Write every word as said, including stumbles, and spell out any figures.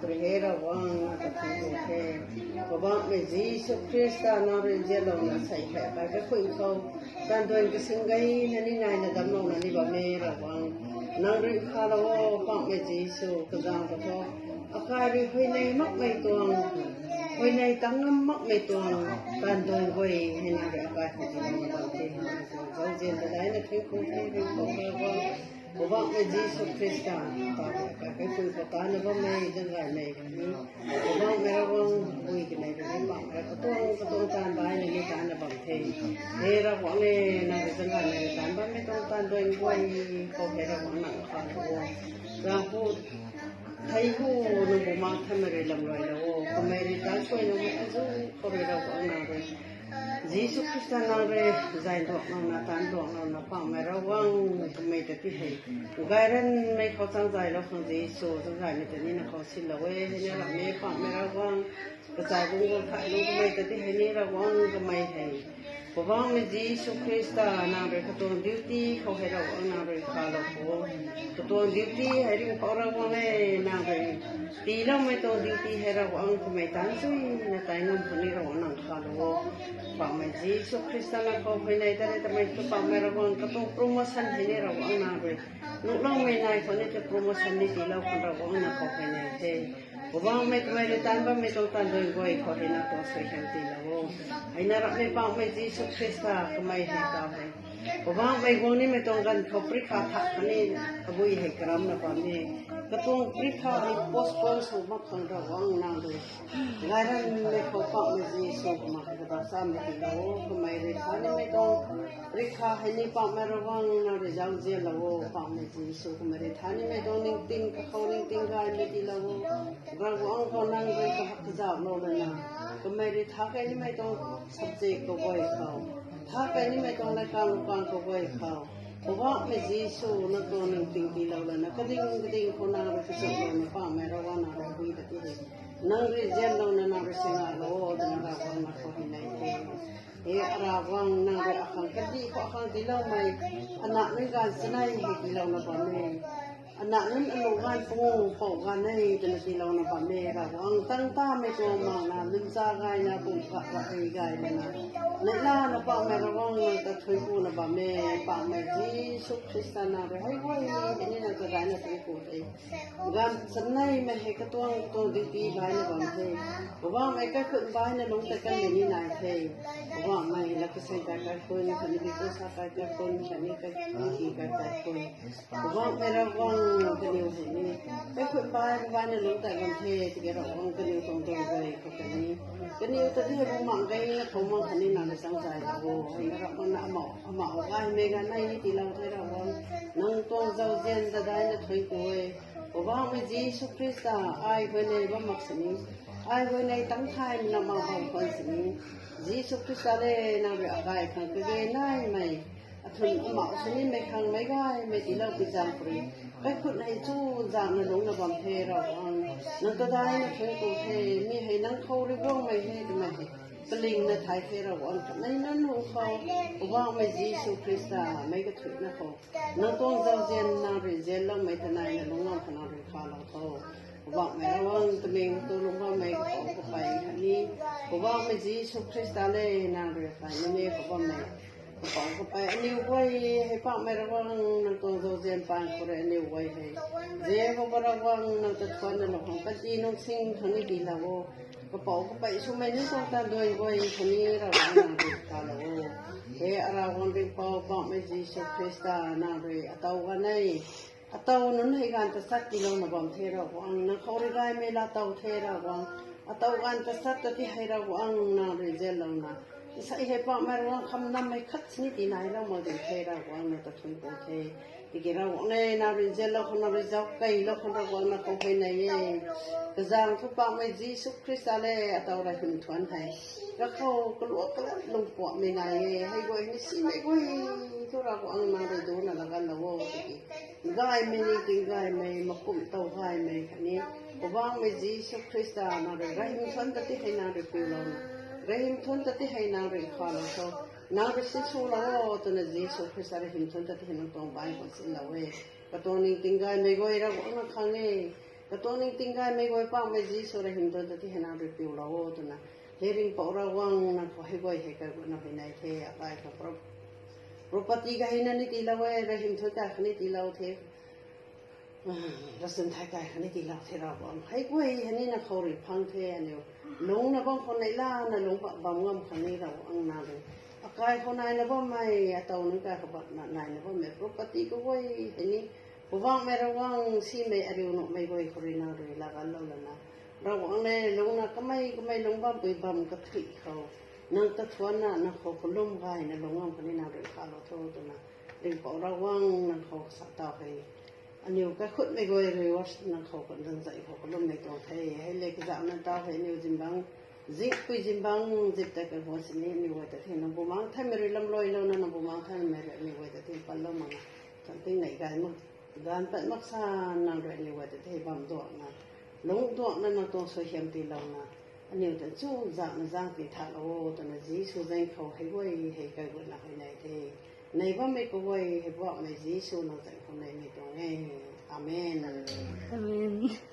Rui he Ravguangc, nang ta thuanc ku the. Poubauhmei Jisu Khrista, nang rui nzianlouna sei khat kai kakhui khou, taanduan kasing gayna ni naina damclouna ni bam e Ravguangc. Nang rui khalou o, Poubauhmei Jisu, kazanc khou thu akai rui huayney makmei tuang, huayney tang ngam makmei tuang, taanduan guay hei nang rui akai khou tiilouna bam the. Zauzian ta daina thuanc ku the, rui khou Ravguangc. Poubauhmei Jisu Khrista, ta akai kakhui khou taanna bammei zanggaymei ni, Poubauhmei Ravguangc, bui kanei rui ni Poubauhmei katuang katuang taanv baihna ni taanna bam the. He Ravguangc e, nang rui zanggaymei rui taanv bammei tuang taanduan guay khou he Ravguangc nang khalou o. Ravhu, thei hu, nang bumaeng thanmei rui lamruailou o. Kamei rui taanc suailou mei azu khou rui Ravguangc nang rui, Jisu Khrista nang rui zay duanglouna, taanv duanglouna, Poubauhmei Ravguangc, kamei ta ti hei gayranmei khou chang zaylou khang Jisu, zanggaymei ta ni nang khou sinlou e, hei na rammei Poubauhmei Ravguangc, kachai bungc guang thaylou kamei ta ti hei ni Ravguangc kamei hei, Poubauhmei Jisu Khrista, nang rui katuang duty khou hei Ravguangc nang rui khalou khou, katuang duty hei ringh khou Ravguangc e, nang rui tiiloumei tuang duty hei Ravguangc kamei taanc suina tai ngam khang ni Ravguangc nang khalou o. Poubauhmei Jisu Khrista, nang khou huayney ta ni tamei thu Poubauhmei Ravguangc, katuang promotion hei ni Ravguangc nang rui nuhloumei nai khou ni the promotion ni tiilou khang Ravguangc nang khou huayney the. Poubauhmei, kamei rui taanv bammei tuang taanduan guay khou hei nang tuang suaihiam tiilou o. Hei na rammei Poubauhmei Jisu Khrista, kamei hei taw hei Poubauhmei guang nimei tuang ganv khou parikha thak khatni abui hei karamna bam e. Katuang parikha hei postpone sw mak khang Ravguangc nang rui gayranmei khou Poubauhmei Jisu, kumna kadaw chamei tiilou o. Kamei rui tha nimei tuang parikha hei ni Poubauhmei Ravguangc nang rui zauzianlou o. Poubauhmei Jisu, kamei rui tha nimei tuang ningting kakhou ningting gaymei tiilou o. Ravguangc khou nang rui kahak kazauhlou lana, kamei rui tha kei nimei tuang subject kaguay khou, tha kei nimei tuang latkaeng lungkang kaguay khou, Poubauhmei Jisu, nang tuang ningting tiilou lana, kading kading khou nang rui kachuklouna Poubauhmei Ravguangc nang rui pui ta ti hei, nang rui nzianlouna nang rui singailou o twna Ravguangc nang khou huayney the. He Ravguangc, nang rui akhang kandih khou akhang tiiloumei, ana nunc ganv chanei hei tiilouna bam e. Ana nunc alu ganv panguh pou ganv e twna tiilouna bam e. Ravguangc, tang tamei tuang makna lungcha gayna pum khat ra hei gay lana, neihlana Poubauhmei Ravguangc nang ta thuanc kuna bam e. Poubauhmei Jisu Khrista, nang rui hei guay hei ni nang ta gayna thuanc ku the. Ganv chaneimei hei katuang katuang duty baihna bam the. Poubauhmei, kaikhunc baihna lungc tei kanmei ni nai the. Poubauhmei, lat kaseng kai kaikhunc khatni bipu sa kai kaikhunc khatni kaikhunc ki kai kaikhunc, Poubauhmei Ravguangc, kaniw hei ni kaikhunc bai baihna lungc tei bam the. Tiki Ravguangc, kaniw tuang duan guay khou khatni kaniw ta ti hei bumaeng gayna khou mang khatni nang rui chang zaylou o. Hei na Ravguangc, na amau amau gaymei ganv nei ni tiilou the Ravguangc. Nang tuang zauzian ta daina thuanc ku e. Poubauhmei Jisu Khrista, ai huayney bam mak sini, ai huayney tang thaymei na mak bam khwan sini, Jisu Khrista le, nang rui akai khang kage naimei, athun amau sini mei khang meic gaymei tiilou pi zaeng khou rui, kaikhunc hei chuzaenghna lungcna bam the Ravguangc. Nang ta daina thuanc ku the. Mi hei nang khou rui guangmei he twmei hei kalingna thay the Ravguangc. Kanei nunc hungc khou, Poubauhmei Jisu Khrista, meic kathuicna khou nang tuang zauzian nang rui nzianloumei ta naina lungc ngam khang nang rui khalou tho. Poubauhmei Ravguangc, taming tu lungc bammei kapouc kapey khatni Poubauhmei Jisu Khrista le, nang rui kay nunc e khou bammei kapouc kapey aniw guay hei Poubauhmei Ravguangc, nang tuang zauzian paan khou rui aniw guay hei Jehova Ravguangc, nang ta thuanc na lou khang panty nungsing khang ni tiilou o. Kapouc kapey swmei nunc tuang taanduan guay khang ni Ravguangc nang rui khalou o. He Ravguangc Ringhpouc, Poubauhmei Jisu Khrista, nang rui ataw ganv e, ataw nunc hei ganv tachat tiilouna bam the Ravguangc. Nang khou rui gaymei laatow the Ravguangc. Ataw ganv tachat ta ti hei Ravguangc nang rui nzianlouna, nsei hei Poubauhmei Ravguangc, kham nammei khat sini tii nailou mak ding the Ravguangc, nang ta thuanc ku the. Tiki Ravguangc le, nang rui nzianlou khang, nang rui zauckeylou khang Ravguangc nang khou huayney e. Kazaeng thu Poubauhmei Jisu Khrista le, ataw rui hym thuanc hei kakhou kaluak kalat lungpuammei nai e. Hei guay ni simei guay thu Ravguangc nang rui duna laganlou o tiki gaymei ni king gaymei, makumh tow gaymei khatni Poubauhmei Jisu Khrista, nang rui reyhym thuanc ta ti hei nang rui piulouna, reyhym thuanc ta ti hei nang rui khalou tho. Nang rui sinswlou o twna Jisu Khrista reyhym thuanc ta ti hei nang tuang baanc khou sinlou e. Katuang ningting gaymei guay Ravguangc nang khang e. Katuang ningting gaymei guay Poubauhmei Jisu, rui hym thu ta ti hei nang rui piulou o twna, hei Ringhpouc Ravguangc, nang khou hei guay hei kaguayna huayney the, akai khou pro-, property gayna ni tiilou e, rui hym thu kai khatni tiilou the, ravchunthei kai khatni tiilou the Ravguangc. Hei guay hei ni nang khou rui phang the, aniu lungcna bam khou neihlana lungc bam ngam khang ni Ravguangc nang rui, akai khou naina bammei, atow nunc kai khou bamna naina bammei property kaguay hei ni, Poubauhmei Ravguangc, simei ariu nuhmei guay khou rui nang rui laaganlou lana, Ravguangc le lungcna kamei kamei lungc bampui bam kathuic khou, nang ta thuanna nang khou kalum gayna lungc ngam khatni nang rui khalou tho twna, Ringhpouc Ravguangc nang khou kasa taw hei, aniu kaikhutmei guay rui nang khou kandang zai khou kalummei tuang the. Hei le kazauhna taw hei aniu zingbangc, zingpui zingbangc zip tei kaguang sini aniu guay ta the nang bumaengc theimei rui lamluailouna, nang bumaengc theimei rui aniu guay ta the panlou makna, than tingnei gay mak, gaanv pat maksan nang rui aniu guay ta the bam duangna, lungc duangna nang tuang suaihiam tiilouna, aniu ta chu zaengna zaeng tithaklou o twna Jisu zaeng khou hei guay hei kaguayna huayney the. Nei bammei kaguay hei Poubauhmei Jisu nang zaeng khou neimei tuang e. Amen. Amen.